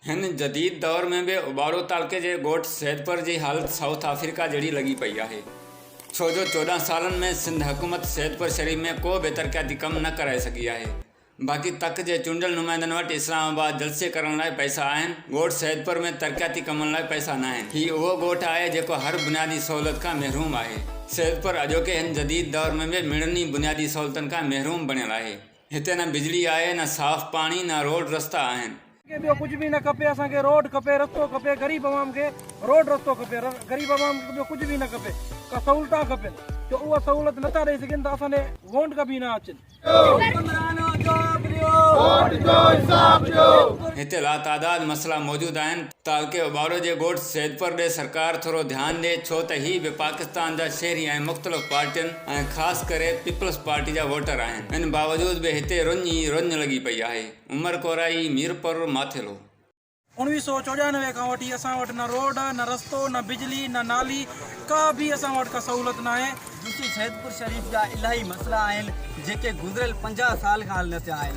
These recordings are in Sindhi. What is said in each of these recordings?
هن جديد دور ۾ به اٻاڙو تعلقي جي ڳوٺ سيدپور جي حالت سائوٿ آفريڪا جهڙي لڳي پئي آهي. ڇو جو 14 سالن ۾ سنڌ حڪومت سيدپور شريف ۾ ڪو به ترقياتي ڪم نه ڪرائي سگهي آهي. باقي تڪ جي چونڊيل نمائندن وٽ اسلام آباد جلسي ڪرڻ لاء پئسا آهن، ڳوٺ سيدپور ۾ ترقياتي ڪمن لاء پئسا ناهن. هي اهو ڳوٺ آهي جيڪو هر بنيادي سهولت کان محروم آهي. سيدپور اڄوڪي هن جديد دور ۾ به مڙني بنيادي سهولتن کان محروم بڻيل آهي. هتي نه بجلي آهي نه صاف پاڻي نه روڊ رستا آهن. کي ٻيو ڪجهه به نه کپي اسان کي روڊ کپي رستو کپي غريب عوام کي روڊ رستو کپي غريب عوام کي ٻيو ڪجهه به نه کپي ڪا سهولتان کپن جو اها سهولت نٿا ڏئي سگهن ته اسان ڏي وونٽ ڪبي نه اچن. هتي لاتعداد مسئلا موجود آهن، تعلقي اوٻاڙو جي ڳوٺ سيدپور ڏي سرڪار ٿورو ڌيان ڏي ڇو ته هي به پاڪستان جا شهري ۽ مختلف پارٽين ۽ خاص ڪري پيپلز پارٽي جا ووٽر آهن ان باوجود به هتي رڃ ئي رڃ لڳي پئي آهي. عمر ڪورائي، ميرپور ماٿيلو. 1994 کان وٺي اسان وٽ نه روڊ، نه رستو، نه بجلي، نه نالي، ڪا به اسان وٽ ڪا سهولت ناهي. جتي سيدپور شريف جا الاهي مسئلا آهن جيڪي گذريل 50 سال کان حل نه ٿيا آهن.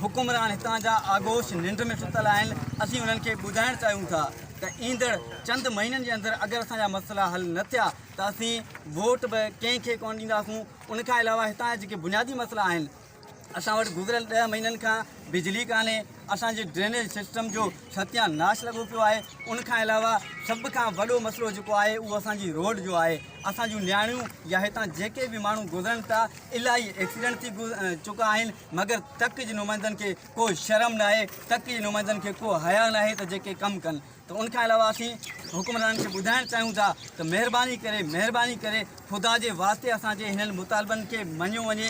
حڪمران هتان جا آغوش ننڊ ۾ ستل آهن اسين انهن کي ٻڌائڻ چاهيون ٿا ته ايندڙ چند مهينن جي اندر اگر اسان جا مسئلا حل نه ٿيا ته اسين ووٽ به ڪنهن کي ڪونه ڏينداسون ان کان علاوه هتان جا جيڪي بنيادي مسئلا آهن اسان وٽ گذريل ڏهه مهينن کان بجلي ڪانهي اسان جي ڊرينيج سسٽم جو ستيا ناش لڳو پيو آهي ان کان علاوه سڀ کان وڏو مسئلو جيڪو آهي اهو اسان جي روڊ جو آهي اسان جون نياڻيون يا هتان جيڪي به ماڻهو گذرن ٿا الاهي ايڪسيڊنٽ ٿي چڪا آهن مگر تڪ جي نمائندن کي ڪو شرم ناهي تڪ جي نمائندن کي ڪو حيا ناهي ته جيڪي ڪم ڪن ته ان کان علاوه اسين حڪمرانن کي ٻڌائڻ چاهيون ٿا ته مهرباني ڪري مهرباني ڪري خدا جي واسطي اسان جي هنن مطالبن کي مڃيو وڃي.